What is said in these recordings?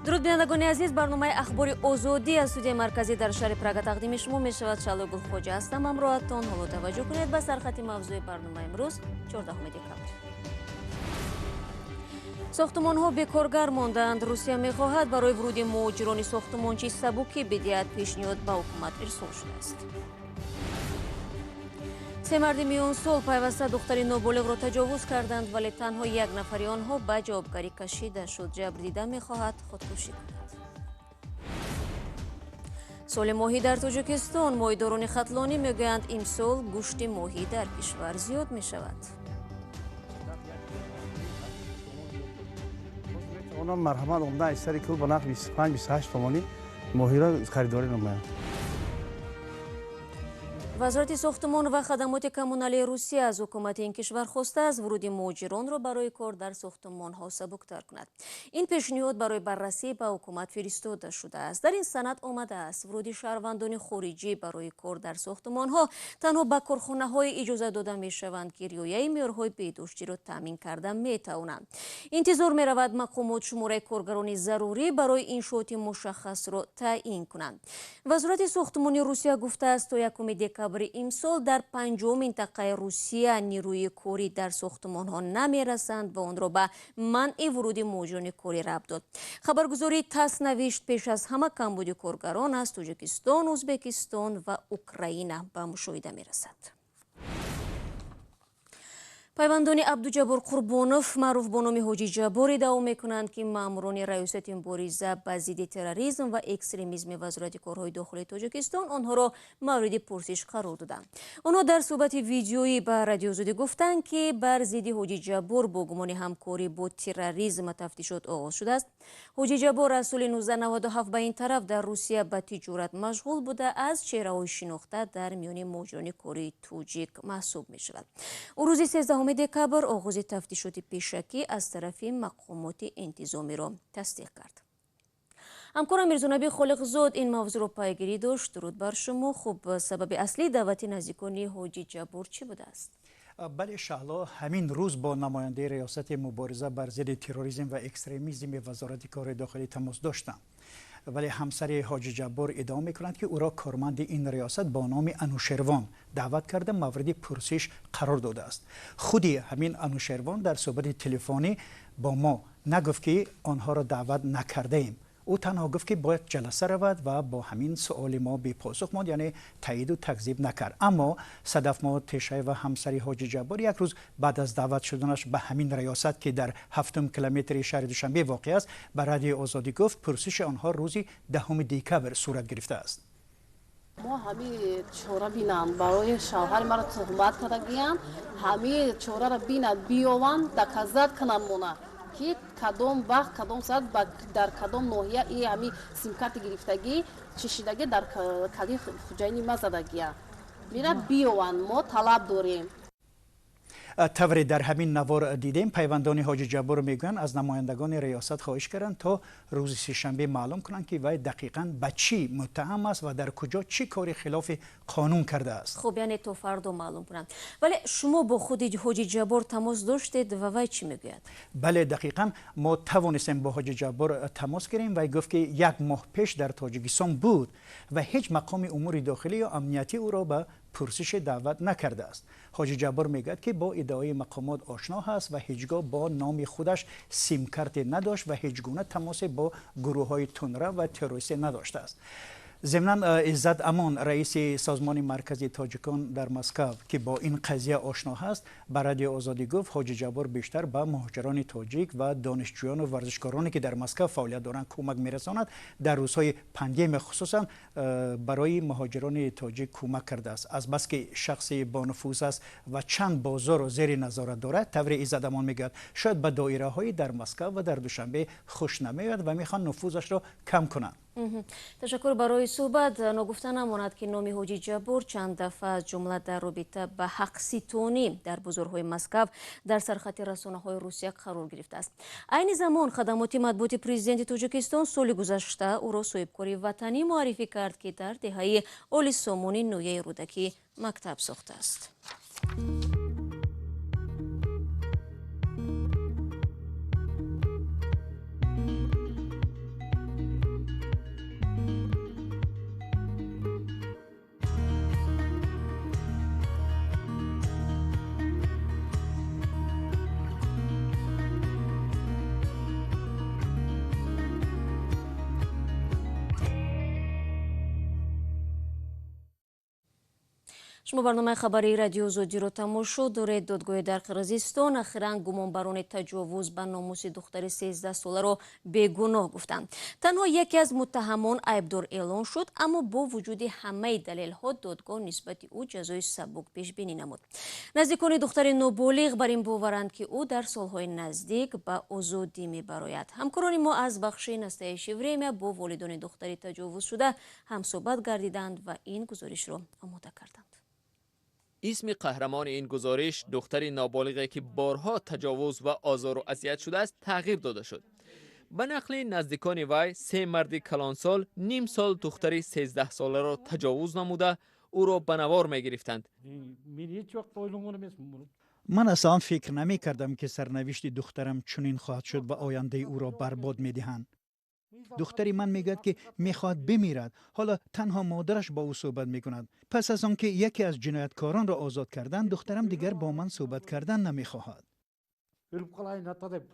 Дуруд, бинандагони азиз, барномаи Ахбори Озодӣ аз студияи марказӣ дар шаҳри Прага тақдими шумо мешавад. Шаҳло Гулхоҷа ҳастам ҳамроҳатон. Ҳоло таваҷҷӯҳ кунед ба сархати мавзӯи барномаи имрӯз, 14 декабр. Сохтумонҳо бекоргар мондаанд. Русия мехоҳад барои вуруди муҳоҷирони сохтумончӣ сабукӣ бидиҳад. Пешниҳод ба ҳукумат ирсол шудааст. Се марди миёнсол пайваста духтари ноболиғро таҷовуз карданд, вале танҳо як нафари онҳо ба ҷавобгарӣ кашида шуд. Ҷабрдида мехоҳад худкушӣ кунад. Соли моҳӣ дар Тоҷикистон. Моҳидорони хатлонӣ мегӯянд, имсол гӯшти моҳӣ дар кишвар зиёд мешавад. Онон марҳамат омда аз сари кӯл ба нархи 25-28 сомонӣ моҳиро харидорӣ намоянд. Вазорати сохтумон ва хадамоти коммуналии Русия аз ҳукумати ин кишвар хостааст, вуруди муҳоҷиронро барои кор дар сохтумонҳо сабуктар кунад. Ин пешниҳод барои баррасӣ ба ҳукумат фиристода шудааст. Дар ин санад омадааст, вуруди шаҳрвандони хориҷӣ барои кор дар сохтумонҳо танҳо ба корхонаҳое иҷоза дода мешаванд, ки риояи меъёрҳои беҳдоштиро таъмин карда метавонанд. Интизор меравад, мақомот шумораи коргарони зарурӣ барои иншооти мушаххасро таъин кунанд. Вазорати сохтумони Русия гуфтааст, то 1 декабри имсол дар 50 минтақаи Русия нерӯи корӣ дар сохтумонҳо намерасанд ва онро ба манъи вуруди муҳоҷирони корӣ рабт дод. Хабаргузории ТАСС навишт, пеш аз ҳама камбуди коргарон аз Тоҷикистон, Ӯзбекистон ва Украина ба мушоҳида мерасад. Пайвандони Абдуҷаббор Қурбонов, маъруф бо номи Ҳоҷи Ҷаббор, иддао мекунанд, ки маъмурони Раёсати мубориза ба зидди терроризм ва экстремизми Вазорати корҳои дохилии Тоҷикистон онҳоро мавриди пурсиш қарор доданд. Онҳо дар суҳбати видеоӣ ба Радиои Озодӣ гуфтанд, ки бар зидди Ҳоҷи Ҷаббор бо гумони ҳамкорӣ бо терроризм тафтишот оғоз шудааст. Ҳоҷи Ҷаббор аз соли 1997 ба ин тараф дар Русия ба тиҷорат машғул буда, аз чеҳраҳои шинохта дар миёни муҳоҷирони кории тоҷик маҳсуб мешавад. Ӯ рӯзи 13 декабр оғози тафтишоти пешакӣ аз тарафи мақомоти интизомиро тасдиқ кард. Ҳамкорам Мирзонаби Холиқзод ин мавзӯъро пайгирӣ дошт. Дуруд бар шумо. Хуб, сабаби аслии даъвати наздикони Ҳоҷи Ҷаббор чӣ будааст? Бале, Шаҳло, ҳамин рӯз бо намояндаи Раёсати мубориза бар зидди терроризм ва экстремизми Вазорати корҳои дохилӣ тамос доштам. Вале ҳамсари Ҳоҷи Ҷаббор иддао мекунад, ки ӯро корманди ин риёсат бо номи Анушервон даъват карда мавриди пурсиш қарор додааст. Худи ҳамин Анушервон дар суҳбати телефонӣ бо мо нагуфт, ки онҳоро даъват накардаем. Ӯ танҳо гуфт, ки бояд ҷаласа равад ва бо ҳамин суоли мо бепосух монд, яъне таъиду такзиб накард. Аммо Садафмо Тешаева, ҳамсари Ҳоҷи Ҷаббор, як рӯз баъд аз даъват шуданаш ба ҳамин риёсат, ки дар 7 километри шаҳри Душанбе воқеъ аст, ба Радиои Озодӣ гуфт, пурсиши онҳо рӯзи 10 декабр сурат гирифтааст. Мо ҳамин чора бинанд, барои шавҳари маро туҳмат кардагиянд, ҳамин чораро бинанд, биёванд, доказат кунанд мона, ки кадом вақт, кадом соат, дар кадом ноҳия и ҳами симкарти гирифтагӣ чишидагӣ дар кади хуҷайни ма задагия. Мира биёванд, мо талаб дорем. Тавре дар ҳамин навор дидем, пайвандони Ҳоҷи Ҷаббор мегӯянд, аз намояндагони риёсат хоҳиш карданд, то рӯзи сешанбе маълум кунанд, ки вай дақиқан ба чӣ муттаҳам аст ва дар куҷо чӣ кори хилофи қонун кардааст. Хуб, яъне то фардо маълум кунанд. Вале шумо бо худи Ҳоҷи Ҷаббор тамос доштед ва вай чӣ мегӯяд? Бале, дақиқан мо тавонистем бо Ҳоҷи Ҷаббор тамос гирем. Вай гуфт, ки як моҳ пеш дар Тоҷикистон буд ва ҳеҷ мақоми умури дохилӣ ё амниятӣ ӯро ба пурсиш даъват накардааст. Ҳоҷи Ҷаббор мегӯяд, ки бо иддаои мақомот ошно ҳаст ва ҳеҷгоҳ бо номи худаш симкарте надошт ва ҳеҷ гуна тамосе бо гурӯҳҳои тундрав ва террористӣ надоштааст. Зимнан Иззат Амон, раиси созмони марказии тоҷикон дар Москав, ки бо ин қазия ошно ҳаст, ба Радиои Озодӣ гуфт, Ҳоҷи Ҷаббор бештар ба муҳоҷирони тоҷик ва донишҷӯёну варзишкороне, ки дар Москав фаъолият доранд, кӯмак мерасонад. Дар рӯзҳои пандемия хусусан барои муҳоҷирони тоҷик кӯмак кардааст. Азбаски шахси бонуфуз аст ва чанд бозорро зери назорат дорад, тавре Иззат Амон мегӯяд, шояд ба доираҳои дар Москав ва дар Душанбе хуш намеояд ва мехоҳанд нуфузашро кам кунанд. Ташаккур барои суҳбат. Ногуфта намонад, ки номи Ҳоҷи Ҷаббор чанд дафъа, аз ҷумла дар робита ба ҳақситонӣ дар бозорҳои Москав, дар сархати расонаҳои Русия қарор гирифтааст. Айни замон хадамоти матбуоти президенти Тоҷикистон соли гузашта ӯро соҳибкори ватанӣ муаррифӣ кард, ки дар деҳаи Олисомони ноҳияи Рӯдакӣ мактаб сохтааст. Шумо барномаи хабарии Радио Озодиро тамошо доред. Додгоҳи дар Қирғизистон ахиран гумонбарони таҷовуз ба номуси духтари 13-соларо бегуноҳ гуфтанд. Танҳо яке аз муттаҳамон айбдор эълон шуд, аммо бо вуҷуди ҳамаи далелҳо додгоҳ нисбати ӯ ҷазои сабук пешбинӣ намуд. Наздикони духтари ноболиғ бар ин боваранд, ки ӯ дар солҳои наздик ба озодӣ мебарояд. Ҳамкорони мо аз бахши «Настоящее время» бо волидони духтари таҷовузшуда ҳамсӯҳбат гардиданд ва ин гузоришро омода карданд. Исми қаҳрамони ин гузориш, духтари ноболиғе ки борҳо таҷовуз ва озору азият шудааст, тағйир дода шуд. Ба нақли наздикони вай, се марди калонсол ним сол духтари 13-соларо таҷовуз намуда, ӯро ба навор мегирифтанд. Ман аслан фикр намекардам, ки сарнавишти духтарам чунин хоҳад шуд ва ояндаи ӯро барбод медиҳанд. Духтари ман мегӯяд, ки мехоҳад бимирад. Ҳоло танҳо модараш бо ӯ суҳбат мекунад. Пас аз он ки яке аз ҷинояткоронро озод карданд, духтарам дигар бо ман суҳбат кардан намехоҳад.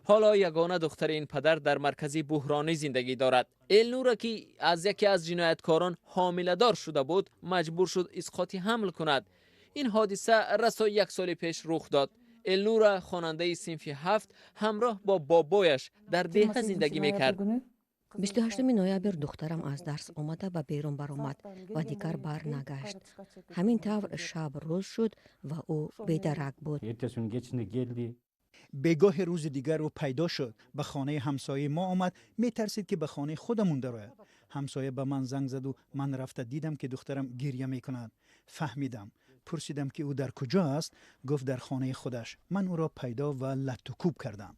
Ҳоло ягона духтари ин падар дар маркази буҳронӣ зиндагӣ дорад. Элнура, ки аз яке аз ҷинояткорон ҳомиладор шуда буд, маҷбур шуд исқоти ҳамл кунад. Ин ҳодиса расо як соли пеш рух дод. Элнура, хонандаи синфи ҳафт, ҳамроҳ бо бобояш дар деҳа зиндагӣ мекард. 28 ноябр духтарам аз дарс омада, ба берун баромад ва дигар барнагашт. Ҳамин тавр шаб рӯз шуд ва ӯ бедарак буд. Бегоҳи рӯзи дигар ӯ пайдо шуд, ба хонаи ҳамсояи мо омад. Метарсид, ки ба хонаи худамон дарояд. Ҳамсоя ба ман занг заду ман рафта дидам, ки духтарам гиря мекунад. Фаҳмидам. Пурсидам, ки ӯ дар куҷо аст. Гуфт, дар хонаи худаш. Ман ӯро пайдо ва латтукӯб кардам.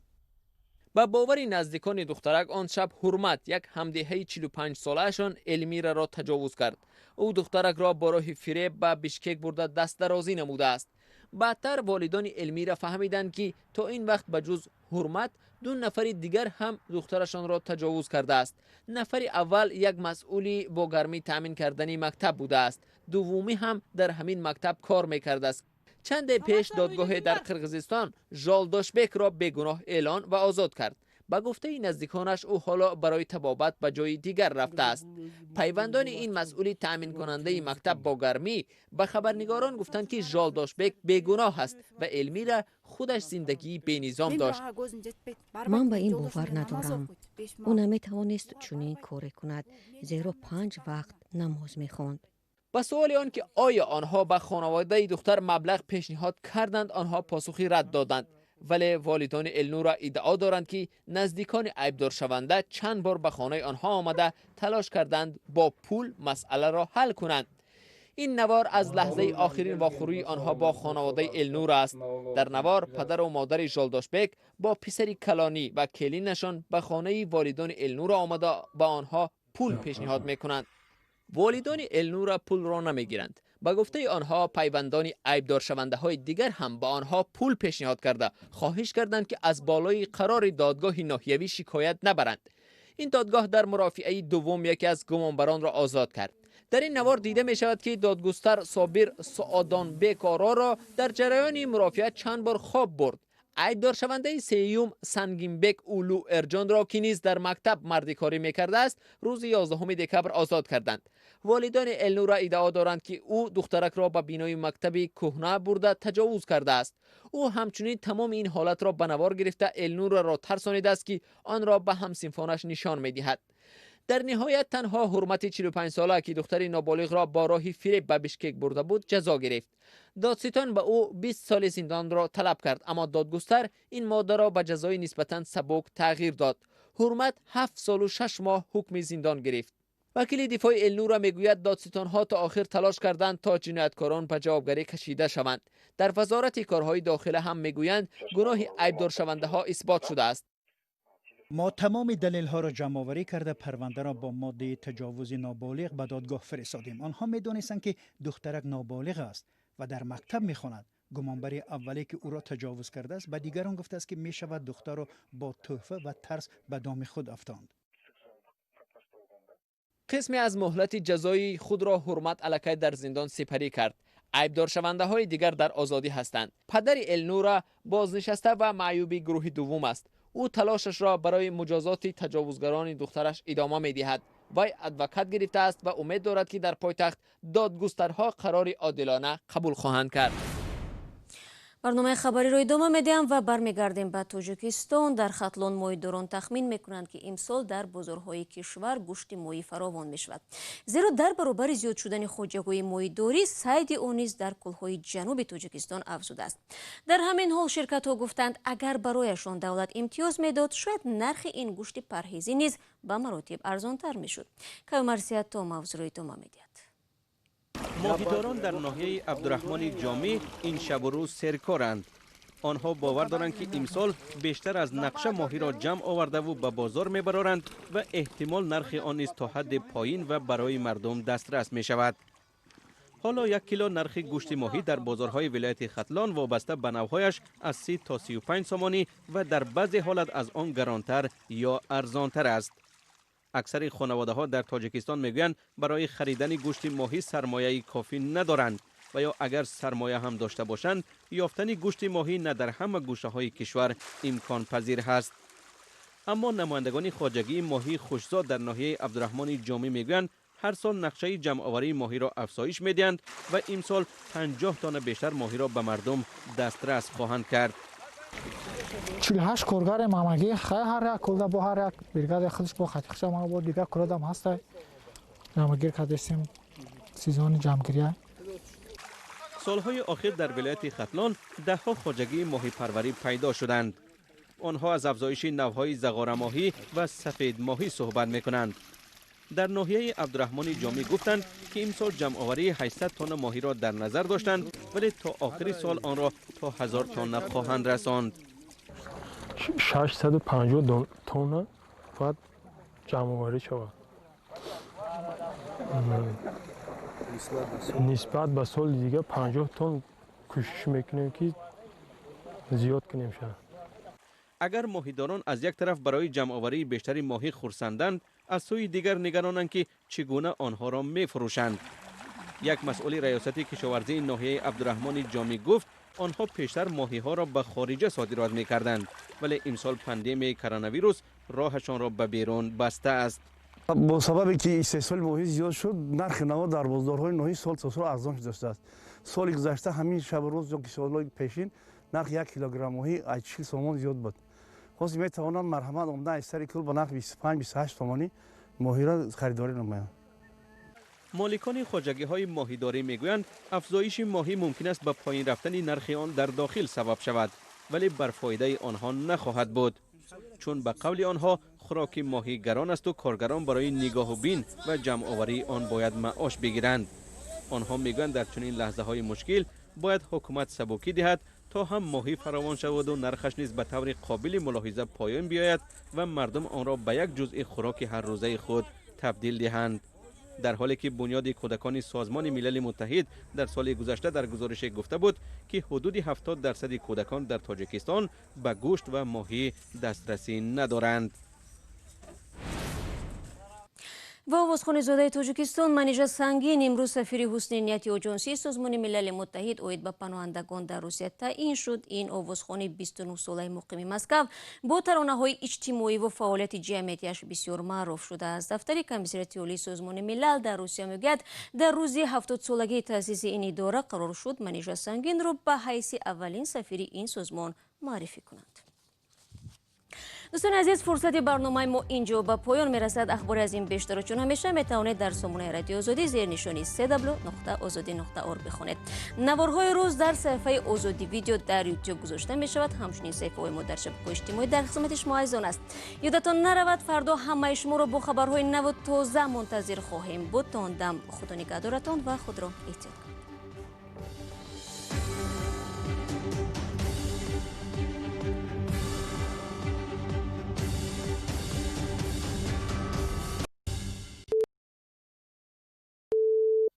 Ба бовари наздикони духтарак, он шаб Ҳурмат, як ҳамдеҳаи 45-солаашон, Элмираро таҷовуз кард. Ӯ духтаракро бо роҳи фиреб ба Бишкек бурда, дастдарозӣ намудааст. Баъдтар волидони Элмира фаҳмиданд, ки то ин вақт ба ҷуз Ҳурмат ду нафари дигар ҳам духтарашонро таҷовуз кардааст. Нафари аввал як масъули бо гармӣ таъмин кардани мактаб будааст, дуввумӣ ҳам дар ҳамин мактаб кор мекардааст. Чанде пеш додгоҳе дар Қирғизистон Жолдошбекро бегуноҳ эълон ва озод кард. Ба гуфтаи наздиконаш, ӯ ҳоло барои табобат ба ҷои дигар рафтааст. Пайвандони ин масъули таъминкунандаи мактаб бо гармӣ ба хабарнигорон гуфтанд, ки Жолдошбек бегуноҳ аст ва Элмира худаш зиндагии бенизом дошт. Ман ба ин бовар надорам. Ӯ наметавонист чунин коре кунад, зеро панҷ вақт намоз мехонд. Ба суоли он ки оё онҳо ба хонаводаи духтар маблағ пешниҳод карданд, онҳо посухи рад доданд. Вале волидони Элнура иддао доранд, ки наздикони айбдоршаванда чанд бор ба хонаи онҳо омада, талош карданд бо пул масъаларо ҳал кунанд. Ин навор аз лаҳзаи охирин вохӯрии онҳо бо хонаводаи Элнура аст. Дар навор падару модари Жолдошбек бо писари калонӣ ва келинашон ба хонаи волидони Элнура омада, ба онҳо пул пешниҳод мекунанд. Волидони Элнура пулро намегиранд. Ба гуфтаи онҳо, пайвандони айбдоршавандаҳои дигар ҳам ба онҳо пул пешниҳод карда, хоҳиш карданд, ки аз болои қарори додгоҳи ноҳиявӣ шикоят набаранд. Ин додгоҳ дар мурофиаи дуввум яке аз гумонбаронро озод кард. Дар ин навор дида мешавад, ки додгустар Собир Соодонбекороро дар ҷараёни мурофиа чанд бор хоб бурд. Айбдоршавандаи сеюм, Сангинбек Улу Эрҷонро, ки низ дар мактаб мардикорӣ мекардааст, рӯзи 11 декабр озод карданд. Волидони Элнура иддао доранд, ки ӯ духтаракро ба бинои мактаби кӯҳна бурда, таҷовуз кардааст. Ӯ ҳамчунин тамоми ин ҳолатро ба навор гирифта, Элнураро тарсонидааст, ки онро ба ҳамсинфонаш нишон медиҳад. Дар ниҳоят танҳо Ҳурмати 45-сола, ки духтари ноболиғро бо роҳи фиреб ба Бишкек бурда буд, ҷазо гирифт. Додситон ба ӯ 20 соли зиндонро талаб кард, аммо додгустар ин моддаро ба ҷазои нисбатан сабук тағйир дод. Ҳурмат 7 солу 6 моҳ ҳукми зиндон гирифт. Вакили дифои Элнура мегӯяд, додситонҳо то охир талош карданд, то ҷинояткорон ба ҷавобгарӣ кашида шаванд. Дар Вазорати корҳои дохила ҳам мегӯянд, гуноҳи айбдоршавандаҳо исбот шудааст. Мо тамоми далелҳоро ҷамъоварӣ карда, парвандаро бо моддаи таҷовузи ноболиғ ба додгоҳ фиристодем. Онҳо медонистанд, ки духтарак ноболиғ аст ва дар мактаб мехонад. Гумонбари аввале, ки ӯро таҷовуз кардааст, ба дигарон гуфтааст, ки мешавад духтарро бо тӯҳфа ва тарс ба доми худ афтонд. Қисме аз муҳлати ҷазои худро Ҳурмат аллакай дар зиндон сипарӣ кард. Айбдоршавандаҳои дигар дар озодӣ ҳастанд. Падари Элнура бознишаста ва маъюби гурӯҳи дуввум аст. Ӯ талошашро барои муҷозоти таҷовузгарони духтараш идома медиҳад. Вай адвокат гирифта аст ва умед дорад, ки дар пойтахт додгустарҳо қарори одилона қабул хоҳанд кард. Барномаи хабариро идома медиҳам ва бармегардем ба Тоҷикистон. Дар Хатлон моҳидорон тахмин мекунанд, ки имсол дар бозорҳои кишвар гӯшти моҳӣ фаровон мешавад, зеро дар баробари зиёд шудани хоҷагиҳои моҳидорӣ, сайди он низ дар кӯлҳои ҷануби Тоҷикистон афзудааст. Дар ҳамин ҳол ширкатҳо гуфтанд, агар барояшон давлат имтиёз медод, шояд нархи ин гӯшти парҳезӣ низ ба маротиб арзонтар мешуд. Каюмарсият то мавзӯъро идома медиҳад. Моҳидорон дар ноҳияи Абдураҳмони Ҷомӣ ин шабу рӯз серкоранд. Онҳо бовар доранд, ки имсол бештар аз нақша моҳиро ҷамъ овардаву ба бозор мебароранд ва эҳтимол нархи он низ то ҳадде поин ва барои мардум дастрас мешавад. Ҳоло 1 кило нархи гӯшти моҳӣ дар бозорҳои вилояти Хатлон вобаста ба навъҳояш аз 30 то 35 сомонӣ ва дар баъзе ҳолат аз он гаронтар ё арзонтар аст. Аксари хонаводаҳо дар Тоҷикистон мегӯянд, барои харидани гӯшти моҳӣ сармояи кофӣ надоранд ва ё агар сармоя ҳам дошта бошанд, ёфтани гӯшти моҳӣ на дар ҳама гӯшаҳои кишвар имконпазир ҳаст. Аммо намояндагони хоҷагии моҳии Хушзод дар ноҳияи Абдураҳмони Ҷомӣ мегӯянд, ҳар сол нақшаи ҷамъоварии моҳиро афзоиш медиҳанд ва имсол 50 тонна бештар моҳиро ба мардум дастрас хоҳанд кард. 48 коргарем ҳамагӣ. Хай, ҳар як кулда бо ҳар як бригадаи худаш бо хати худаш, бо дигар кулодам ҳастай. Ҷамъгир кардесем, сезони ҷамъгирия. Солҳои охир дар вилояти Хатлон даҳҳо хоҷагии моҳипарварӣ пайдо шуданд. Онҳо аз афзоиши навъҳои зағорамоҳӣ ва сафедмоҳӣ суҳбат мекунанд. Дар ноҳияи Абдураҳмони Ҷомӣ гуфтанд, ки имсол ҷамъоварии 800 тонна моҳиро дар назар доштанд, вале то охири сол онро то 1000 тонна хоҳанд расонд. 650 тонна бояд ҷамъоварӣ шавад. Нисбат ба соли дига 50 тонн кӯшиш мекунем, ки зиёд кунем ша. Агар моҳидорон аз як тараф барои ҷамъоварии бештари моҳӣ хурсанданд, аз сӯи дигар нигаронанд, ки чӣ гуна онҳоро мефурӯшанд. Як масъули раёсати кишоварзии ноҳияи Абдураҳмони Ҷомӣ гуфт, онҳо пештар моҳиҳоро ба хориҷа содирот мекарданд, вале имсол пандемияи коронавирус роҳашонро ба берун баста аст. Бо сабабе ки истеҳсоли моҳӣ зиёд шуд, нархи наво дар бозорҳои ноҳӣ сол то сол арзон шудааст. Соли гузашта ҳамин шабу рӯз ё ки солҳои пешин нархи 1 килограмм моҳӣ аз 40 сомон зиёд буд. Ҳозир метавонанд марҳамат омда аз сари кӯл ба нархи 25, 28 сомонӣ моҳиро харидорӣ намоянд. Моликони хоҷагиҳои моҳидорӣ мегӯянд, афзоиши моҳӣ мумкин аст ба поин рафтани нархи он дар дохил сабаб шавад, вале бар фоидаи онҳо нахоҳад буд, чун ба қавли онҳо хӯроки моҳӣ гарон асту коргарон барои нигоҳубин ва ҷамъоварии он бояд маош бигиранд. Онҳо мегӯянд, дар чунин лаҳзаҳои мушкил бояд ҳукумат сабукӣ диҳад, то ҳам моҳӣ фаровон шаваду нархаш низ ба таври қобили мулоҳиза поён биёяд ва мардум онро ба як ҷузъи хӯроки ҳаррӯзаи худ табдил диҳанд. Дар ҳоле ки Бунёди кӯдакони Созмони Милали Муттаҳид дар соли гузашта дар гузорише гуфта буд, ки ҳудуди 70 дарсади кӯдакон дар Тоҷикистон ба гӯшт ва моҳӣ дастрасӣ надоранд. Ва овозхони зодаи Тоҷикистон Манижа Сангин имрӯз сафири ҳусни нияти Оҷонсии Созмони Милали Муттаҳид оид ба паноҳандагон дар Русия таъин шуд. Ин овозхони 29-солаи муқими Москав бо таронаҳои иҷтимоӣ ва фаъолияти ҷамъиятиаш бисёр маъруф шудааст. Дафтари Комиссариати Олии Созмони Милал дар Русия мегӯяд, дар рӯзи 70-солагии таъсиси ин идора қарор шуд Манижа Сангинро ба ҳайси аввалин сафири ин созмон муаррифӣ кунанд. Дӯстони азиз, фурсати барномаи мо инҷо ба поён мерасад. Ахбори аз ин бештарро чун ҳамеша метавонед дар сомонаи Радиои Озодӣ зери нишони cw.ozodi.org бихонед. Наворҳои рӯз дар саҳифаи Озодӣ Видео дар Ютуб гузошта мешавад. Ҳамчунин саҳифаҳои мо дар шабакаҳои иҷтимоӣ дар хизмати шумо азизон аст. Ёдатон наравад, фардо ҳамаи шуморо бо хабарҳои наву тоза мунтазир хоҳем буд. То он дам худо нигаҳдоратон ва худро эҳтиёт кунед.